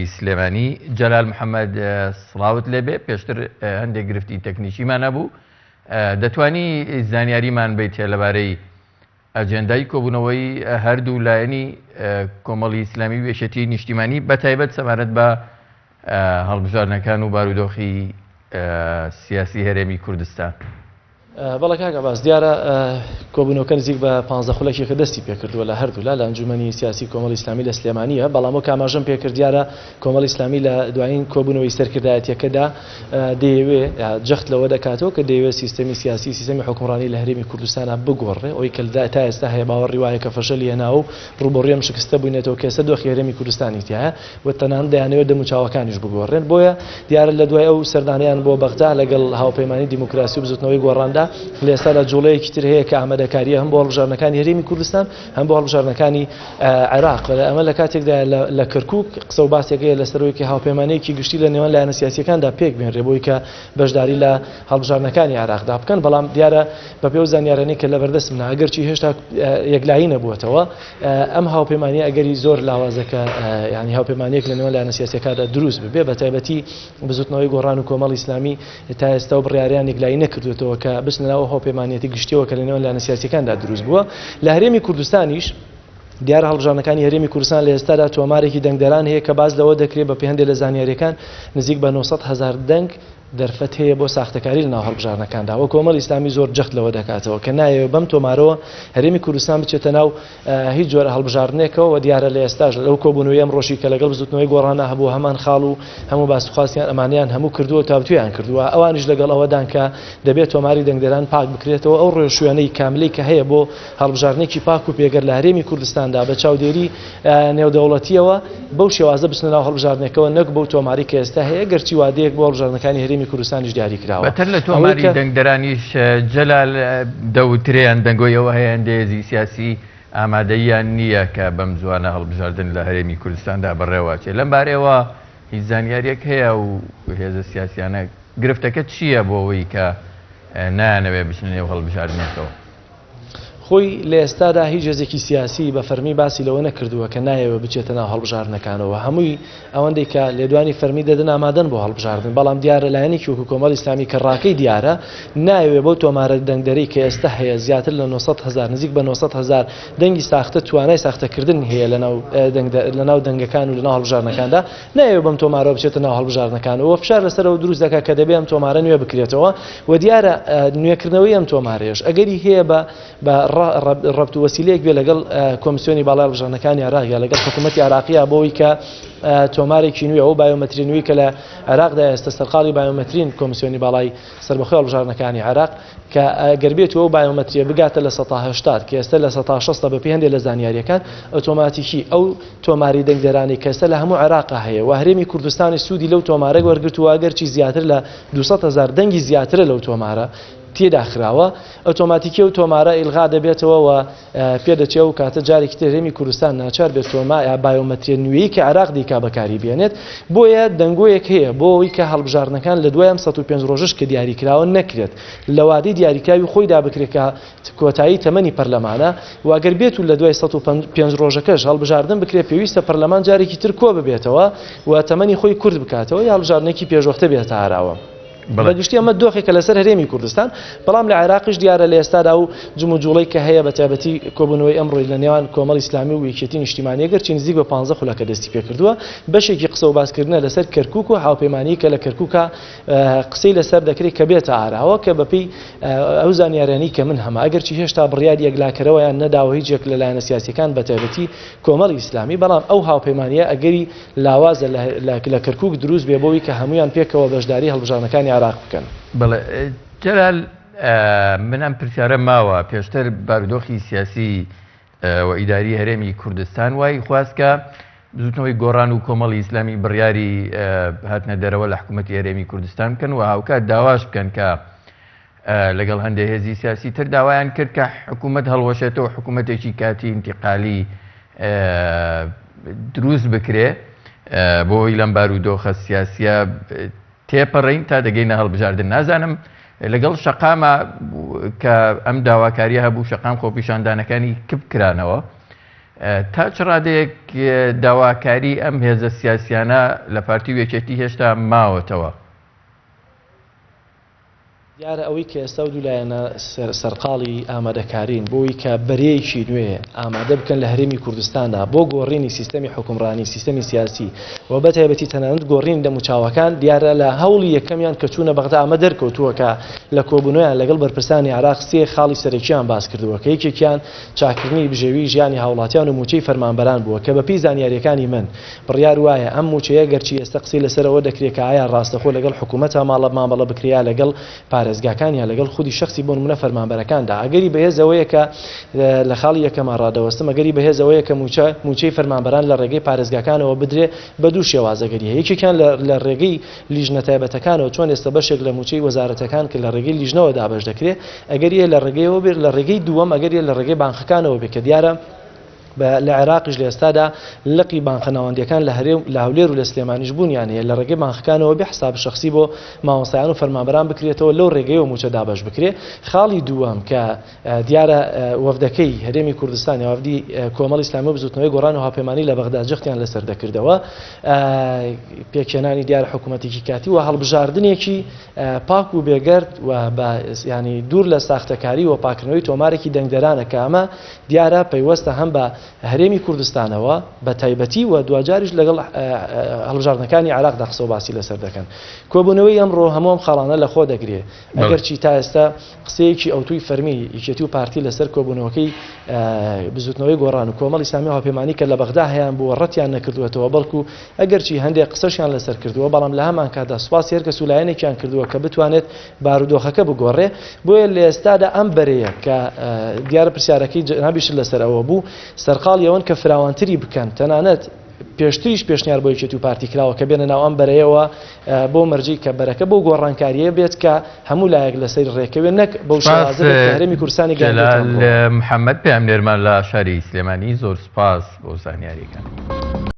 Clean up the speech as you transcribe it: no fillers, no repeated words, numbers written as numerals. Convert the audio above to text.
سلێمانی جەلال محەمەد سڵاوت لێبێ پێشتر هەندێک گرفتی تەکنیکیمان هەبوو دەتوانی زانیاریمان بیتێ لەبارەی ئەجێندای کۆبوونەوەی هەردوو لایەنی کۆمەڵی ئیسلامی و یەکێتی نیشتیمانی بە تایبەت سەبارەت بە هەڵبژاردنەکان و بارودۆخی سیاسی هەرێمی کوردستان؟ بەڵێ کاک عەباس، دیارە کۆبوونەوەکە نزیک بە پانزە خولەکێکە دەستی پێکردووە لە هەردوولا لە ئەنجومەنی سیاسی کۆمەڵی ئیسلامی لە سلێمانییە، بەڵام وەک ئاماژەم پێکرد دیارە کۆمەڵی ئیسلامی لە دوایین کۆبوونەوەی سەرکردایەتییەکەدا دەیەوێ جەخت لەوە دەکاتەوە کە دەیەوێت سیستەمی سیاسی سیستەمی حوکمڕانی لە هەرێمی کوردستانا بگۆڕێ، ئەوەی کە تا ئێستا هەیە باوەڕی وایە کە فەشەلی هێناوە و ڕووبەڕووی ئەم شکستە بووینەتەوە کە ئێستا دۆخی هەرێمی کوردستانی تیایە. و تەنانەت دەیانەوێت دەموچاوەکانیش بگۆڕێن، بۆیە دیارە لە دوای ئەو سەردانەیان بۆ بەغدا لەگەڵ هاوپەیمانی دیموکراسی و بزوتنەوەی گۆڕاندا لە ئێستادا جوڵەیەکی تر هەیە کە ئامادەکارییە هەم بۆ هەڵبژاردنەکانی هەرێمی کوردستان هەم بۆ هەڵبژاردنەکانی عێراق. ئەمە لە کاتێکدایە لە کەرکوک قسە و باسێک هەیە لەسەر ئەوەی کە هاوپەیمانییەکی گشتی لە نێوان لایەنە سیاسییەکاندا پێک بهێنرێ بۆی کە بەشداری لە هەڵبژاردنەکانی عێراقدا بکەن، بەڵام دیارە بەپێی ئەو زانیارانەی کە لەبەردەستمنا ئەگەرچی هێشتا یەکلایی نەبووەتەوە ئەم هاوپەیمانیە ئەگەری زۆر لاوازە کە یانی هاوپەیمانیەک لە نێوان لایەنە سیاسیەکاندا دروست ببێ بە تایبەتی بزوتنەوەی گۆڕان و کۆمەڵی ئیسلامی تا ئێستا و بڕیاریان یەکلایی نەکردوێتەوە کە بچنە ناو هاوپەیمانیەتی گشتیەوە کە لە نێوان لایەنە سیاسیەکاندا دروست بووە لە هەرێمی کوردستانیش دیارە هەڵبژاردنەکانی هەرێمی کوردستان لە ئێستادا تۆمارێکی دەنگدەران هەیە کە باس لەوە دەکرێت بە پێی هەندێک لە زانیاریەکان نزیک بە 900 هەزار دەنگ دەرفەت هەیە بۆ ساختەکاری لەناو هەڵبژاردنەکاندا و کۆمەڵی ئیسلامی زۆر جەخت لەوە دەکاتەوە کە نایەوێت بەم تۆمارەوە هەرێمی کوردستان بچێتە ناو هیچ جۆرە هەڵبژاردنێکەوە و دیارە لە ئێستاش لەو کۆبوونەوەی ئەمڕۆشی کە لەگەڵ بزوتنەوەی گۆڕانە هەبوو هەمان خاڵ و هەموو باس و خواستیان ئەمانیان هەموو کردووە و تاوتوێیان کردووە ئەوانیش لەگەڵ ئەوەدان کە دەبێت تۆماری دەنگدەران پاک بکرێتەوە ئەو ڕێوشوێنەی کاملەی کە هەیە بۆ هەڵبژاردنێکی پاک و پێگەر لە هەرێمی کوردستاندا بە چاودێری نێودەوڵەتییەوە بەو شێوازە بچنە ناو هەڵبژاردنەکەوە نەک بەو تۆمارەی کە ئێستا هەیە، گەرچی وادەیەک بۆ هەڵبژاردنەکانی هەرێمی کوردستانیش دیاری کراوە. بەتر لە ئەوەی تۆماری کە. دەنگدەرانیش جەلال دەوترێ یان دەنگۆی ئەوە هەیە هەندێ هێزی سیاسی ئامادەییان نییە کە بەم زووانە هەڵبژاردن لە هەرێمی کوردستاندا بەڕێوەچێ لەم بارەیەوە هیچ زانیارییەک هەیە و هێزە سیاسیانە گرفتەکە چییە بۆ ئەوەی کە نایانەوێ بچنە نێو هەڵبژاردنێکەوە؟ خۆی لە ئێستادا هیچ هێزێکی سیاسی بە فەرمی باسی لەوە نەکردووە کە نایەوێت بچێتە ناو هەڵبژاردنەکانەوە، هەمووی ئەوەندەی کە لێدوانی فەرمی دەدەن ئامادەن بۆ هەڵبژاردن، بەڵام دیارە لایەنێکی وەکو کۆمەڵی ئیسلامی کە ڕاکەی دیارە نایەوێت بەو تۆمارە دەنگدەرەی کە ئێستا هەیە زیاتر لە 900 هەزار نزیک بە 900 هەزار دەنگی ساختە توانای ساختەکردن هەیە لەناو لەناو دەنگەکان و لەناو هەڵبژاردنەکاندا نایەوێت بەم تۆمارەوە بچێتە ناو هەڵبژاردنەکانەوە و فشار لەسەرەوە دروست دەکات کە دەبێت ئەم تۆمارە نوێ بکرێتەوە و دیارە نوێکردنەوەی ئەم تۆمارەیەش ئەگەری هەیە بە بە ڕەبت و وەسیلەیەک بێ لەگەڵ کۆمیسیۆنی باڵای هەڵبژاردنەکانی عێراق یا لەگەڵ حکوومەتی عێراقیە بۆ ئەوەی کە تۆمارێکی نوێ ئەو بایۆمەتری نوێی کە لە عێراقدا ئێستا سەرقاڵی بایۆمەترین کۆمیسیۆنی باڵای سەربەخۆی هەڵبژاردنەکانی عێراق کە گەر بێت و ئەو بایۆمەتریە بگاتە 80% کە ئێستا 60% بەپێی هەندێک لە زانیاریەکان ئۆتۆماتیکی ئەو تۆماری دەنگدەرانی کە ئێستا لە هەموو عێراقا هەیە و هەرێمی کوردستانی سوودی لەو تۆمارە وەرگرتووە ئەگەرچی زیاتر لە 200 هەزار دەنگی زیاترە لەو تۆمارە تێدا خراوە ئۆتۆماتیکی ئەو تۆمارە ئیلغا دەبێتەوە و پێدەچێ ئەو کاتە جارێکی تر هەرێمی کوردستان ناچار بێت تۆما یا بایۆمەتریە نوێی کە عێراق دیکا بەکاری بێنێت بۆیە دەنگۆیەک هەیە بۆ ئەوەی کە هەڵبژاردنەکان لە دوای ئەم 105 ڕۆژەش کە دیاریکراوە نەکرێت لە وادەی دیاریکراوی خۆیدا بکرێت کە کۆتایی تەمەنی پەرلەمانە و ئەگەر بێت و لە دوای 105 ڕۆژەکەش هەڵبژاردن بکرێت پێویستە پەرلەمان جارێکی تر کۆ ببێتەوە و تەمەنی خۆی کورت بکاتەوە یا هەڵبژاردنێکی پێشوەختە بێتە ئاراوە. بە گشتی ئەمە دۆخێکە لەسەر هەرێمی کوردستان، بەڵام لە عێراقیش دیارە لە ئێستادا و جموجوڵەی کە هەیە بە تایبەتی کۆبوونەوەی ئەمڕۆی لە نێوان کۆمەڵی ئیسلامی و یەکێتی نیشتیمانی ئەگەرچی نزیک بە پانزە خولەکە دەستی پێکردووە بەشێکی قسە و باسکردنە لەسەر کەرکوک و هاوپەیمانیی کە لە کەرکوکا قسەی لەسەر دەکرێت کە بێتە ئاراوە کە بەپێی ئەو زانیاریانەی کە من هەمە ئەگەرچی هێشتا بڕیاری یەکلاکەرەوەیان نەداوە هیچ یەک لە لایەنە سیاسیەکان بە تایبەتی کۆمەڵی ئیسلامی بەڵام ئەو هاوپەیمانییە ئەگەری لاوازە لە کەرکوک دروست بێ بۆوی کە هەموویان پێکەوە بەشداری هەڵبژاردنەکانی عێراق بکەن. بەڵێ جەلال من ئەم پرسیارە ماوە پێشتر بارودۆخی سیاسی و ئیداری هەرێمی کوردستان وای خواست کە بزوتنەوەی گۆڕان و کۆمەڵی ئیسلامی بڕیاری هاتنە دەرەوە لە حکوومەتی هەرێمی کوردستان بکەن و هاوکات داواش بکەن کە لەگەڵ هەندێک هێزی سیاسی تر داوایان کرد کە حکوومەت هەڵوەشێتەوە حکوومەتێکی کاتی ئینتیقالی دروست بکرێ بۆ ئەوی لەم بارودۆخە سیاسیە تێپەڕین تا دەگەینە هەڵبژاردن نازانم لەگەڵ شەقامە کە ئەم داواکاریە هەبوو شەقام خۆپیشاندانەکانی کپ کرانەوە. تا چ ڕادەیەک داواکاری ئەم هێزە سیاسیانە لە پارتی و یەکێتی هێشتا ماوەتەوە؟ دیارە ئەوەی کە ئێستا و دوولایەنە سەرقاڵی ئامادەکارین بۆی کە بەرەیەکی نوێ ئامادە بکەن لە هەرێمی کوردستاندا بۆ گۆڕینی سیستەمی حوکمڕانی، سیستەمی سیاسی و بە تایبەتی تەنانەت گۆڕینی دەموچاوەکان، دیارە لە هەوڵی یەکەمیان کە چوونە بەغدا ئەمە دەرکەوتووە کە لە کۆبوونەوەیان لەگەڵ بەرپرسانی عێراق سێ خاڵی سەرەکییان باس کردووە کە یەکێکیان چاککردنی بژێوی ژیانی هاوڵاتیان و مووچەی فەرمانبەران بووە کە بەپێی زانیارییەکانی من بڕیار وایە ئەم مووچەیە گەرچی ئێستا قسەی لەسەر ئەوە دەکرێ کە ئایا ڕاستەخۆ لەگەڵ حکوومەتا ماڵە مامەڵە بکرێ یا لەگەڵ پارێزگاکان یا لەگەڵ خودی شەخسی بۆ نموونە فەرمانبەرەکاندا ئەگەری بەهێز ئەوەیە کە لە خاڵی یەکەما ڕادەوەستم ئەگەری بەهێز ئەوەیە کە مووچە مووچەی فەرمانبەران لە ڕێگەی پارێزگاکانەوە بدرێ بە دوو شێواز ئەگەری هەیە یەکێکیان لە ڕێگەی لیژنە تایبەتەکانەوە چۆن ئێستا بەشێک لە مووچەی وەزارەتەکان کە لە ڕێگەی لیژنەوە دابەش دەکرێ ئەگەری هەیە لە ڕێگەیەوە بێت لە ڕێگەی دووەم ئەگەری هەیە لە ڕێگەی بانقەکانەوە بێت کە دیارە بە لە عێراقیش لە ئێستادا لقی بانقە ناوەندیەکان لە هەرێم لە هەولێر و لە سلێمانیش بوونیان هەیە لە ڕێگەی بانقەکانەوە بێ حساب شەخسی بۆ مامۆستایان و فەرمانبەران بکرێتەوە لەو ڕێگەیەوە مووچە دابەش بکرێ خاڵی دووەم کە دیارە وەفدەکەی هەرێمی کوردستان یا وەفدی کۆمەڵی ئیسلامی و بزوتنەوەی گۆڕان و هاوپەیمانی لە بەغدا جەختیان لەسەر دەکردەوە پێکهێنانی دیارە حکوومەتێکی کاتی و هەڵبژاردنێکی پاک و بێگەرد و بە ینی دوور لە ساختەکاری و پاکردنەوەی تۆمارێکی دەنگدەرانە کە ئەمە دیارە پەیوەستە هەم بە هەرێمی کوردستانەوە بە تایبەتی و دواجاریش لەگەڵ هەڵبژاردنەکانی عێراقدا قسە و باسی لەسەر دەکەن. کۆبوونەوەی ئەمڕۆ هەموو ئەم خاڵانە لەخۆ دەگرێ. ئەگەرچی تا ئێستا قسەیەکی ئەوتوی فەرمی یەکێتی و پارتی لەسەر کۆبوونەوەکەی بزوتنەوەی گۆڕان و کۆمەڵی ئیسلامی و هاوپەیمانی کە لە بەغدا هەیان بووە ڕەتیان نەکردووەتەوە بەڵکو ئەگەرچی هەندێک قسەشیان لەسەر کردووە بەڵام لە هەمانکاتدا سوپاسی هەر کەس و لایەنێکیان کردووە کە بتوانێت بارودۆخەکە بگۆڕێ بۆیە لە ئێستادا ئەم بەرەیە کە دیارە پرسیارەکەی جەنابیشت لەسەر ئەوە بوو سەرقاڵی ئەوەن کە فراوانتری بکەن تەنانەت پێشتریش پێشنیار بۆ یەکێتی و پارتی کراوە کە بێنە ناو ئەم بەرەیەوە بۆ مەرجی کە بەرەکە بۆ گۆڕانکارییە بێت کە هەموو لایەک لەسەری ڕێکەوێ نەک بەو شێوازە بێت کە هەرێمی کوردستانی گەیاندووەتە جەلال ئەمڕۆ. محەمەد پەیامنێرمان لە شاری سلێمانی زۆر سوپاس بۆ زانیاریەکان.